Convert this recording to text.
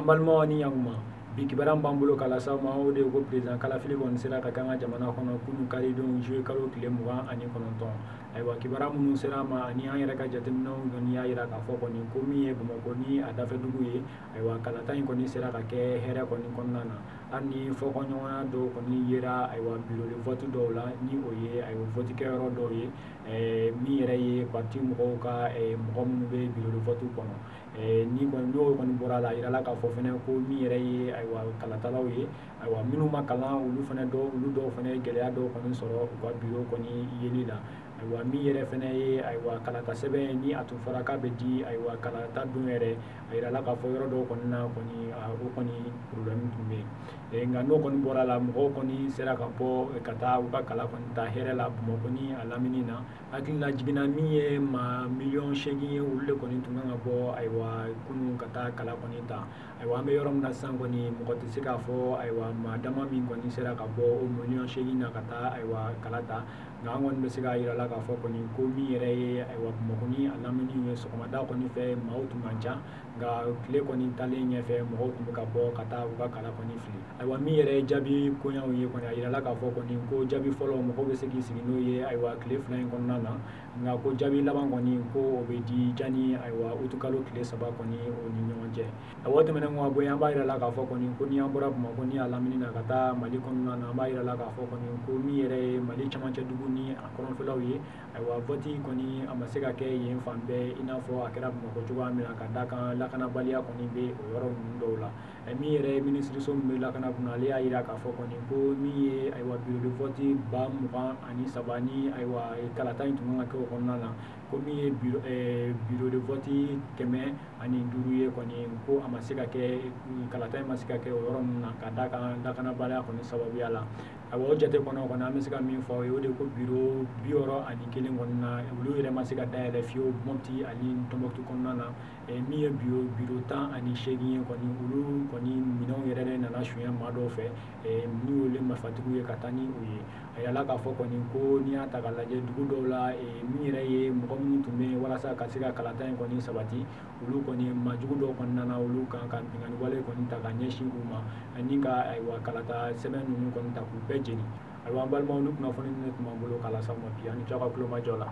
An balimaw ni ɲankuma, bi kibaruya b'an bolo k'a lase aw ma, o de ye ko président kalafili kɔni sera ka kɛ an ka jamana kɔnɔ kunun karidon juillet kalo tile 29. Ayiwa, kibaruya minnu sera an ma ani an yɛrɛ ka jateminɛw kɔni y'a jira k'a fɔ kɔni ko min ye Bamakɔ ni a dafɛdugu ye, ayiwa, kalata in kɔni sera ka kɛ hɛrɛ kɔni kɔnɔna na, hali ni fɔkɔɲɔgɔnya dɔw kɔni yera, ayiwa, bureau de vote dɔw la, ni o ye, ayiwa, vote kɛyɔrɔ dɔw ye, min yɛrɛ ye parti mɔgɔw ka mɔgɔ minnu bɛ bureau de vote kɔnɔ. Ni kɔni n'o kɔni bɔra la, a yirala k'a fɔ fɛnɛ ko min yɛrɛ ye, ayiwa, kalatalaw ye, ayiwa, minnu ma kalan, olu fɛnɛ dɔw, olu dɔw fɛnɛ ye gɛlɛya dɔw kɔni sɔrɔ u ka bureau kɔni yeli la. Ayiwa, min yɛrɛ fɛnɛ ye, ayiwa, kalata sɛbɛn ni a tun fɔra k'a bɛ di, ayiwa, kalata don yɛrɛ, a yirala k'a fɔ yɔrɔ dɔw kɔni na kɔni, o kɔni problème tun bɛ yen. Nka n'o kɔni bɔra la, mɔgɔw kɔni sera ka bɔ ka taa u ka kala kɔni ta hɛrɛ la Bamakɔ ni a lamini na. Hakili la jiginna min ye maa 8 miliyɔn ye, olu de kɔni tun kan ka bɔ, ayiwa, kunun ka taa kala kɔni ta. Ayiwa, an bɛ yɔrɔ min na sisan kɔni, mɔgɔ tɛ se k'a fɔ, ayiwa, maa dama min kɔni sera ka bɔ o 8 miliyɔn na ka taa, ayiwa, kala ta. Nka an kɔni bɛ se k'a yira la k'a fɔ kɔni ko min yɛrɛ ye, ayiwa, Bamakɔ ni a lamini ye, sɔgɔmada kɔni fɛ maaw tun man ca, nka tile kɔni talen ɲɛfɛ, mɔgɔw tun bɛ ka bɔ ka taa u ka kala kɔni fili. Ayiwa, min yɛrɛ ye jaabi koɲaw ye kɔni, a yirala k'a fɔ kɔni ko jaabi fɔlɔ, mɔgɔw bɛ se k'i sigi n'o ye, ayiwa, tile 2 in kɔnɔna na. Nka ko jaabi laban kɔni, ko o bɛ di jani, ayiwa, utukalo tile 3 kɔni o ni ɲɔgɔn cɛ. Ayiwa, o tɛmɛnen kɔ ka bɔ yen, an b'a yira la k'a fɔ kɔni ko ni an bɔra Bamakɔ ni a lamini na ka taa Mali kɔnɔna na, an b'a yira la k'a fɔ kɔni ko min yɛrɛ ye Mali camancɛ dugu ni a kɔrɔnfɛlaw ye, ayiwa, vote kɔni a ma se ka kɛ yen fan bɛɛ i n'a fɔ a kɛra Bamakɔ cogoya min na, ka da kan lakanabaliya kɔni bɛ o yɔrɔ ninnu dɔw la. Min yɛrɛ ye minisiriso min bɛ lakana kunna, ale y'a yira k'a fɔ kɔni ko min ye, ayiwa, bureau de vote 23 000 ni, ayiwa, kalata in tun kan ka kɛ o kɔnɔna na, ko min ye bureau de vote 105 ye kɔni, ko a ma se ka kɛ, kalata in ma se ka kɛ o yɔrɔ ninnu na, ka da kan lakanabaliya kɔni sababuya la. Ayiwa, o jate kɔnɔ kɔni, an bɛ se ka min fɔ aw ye, o de ko bureau 61 kɔni na, olu yɛrɛ ma se ka dayɛlɛ fiyewu Mopti ani Tɔnbɔkutu kɔnɔna na. Min ye bureau 18 ye kɔni, olu kɔni minɛnw yɛrɛ de nana suɲɛ maa dɔw fɛ, n'u y'olu marifatigiw ye ka taa ni u ye. A yirala k'a fɔ kɔni ko n'i y'a ta k'a lajɛ dugu dɔw la, min yɛrɛ ye mɔgɔ minnu tun bɛ yen walasa ka se ka kalata in kɔni sabati, olu kɔni maajugu dɔw kɔni nana olu kan ka binkanni wale kɔni ta ka ɲɛsin u ma, ani ka, ayiwa, kalata sɛbɛn ninnu kɔni ta k'u bɛɛ jeni. Ayiwa, an balimaw, ni kunnafoni ninnu tun b'an bolo k'a lase aw ma bi, ani ce aw ka tulomajɔ la.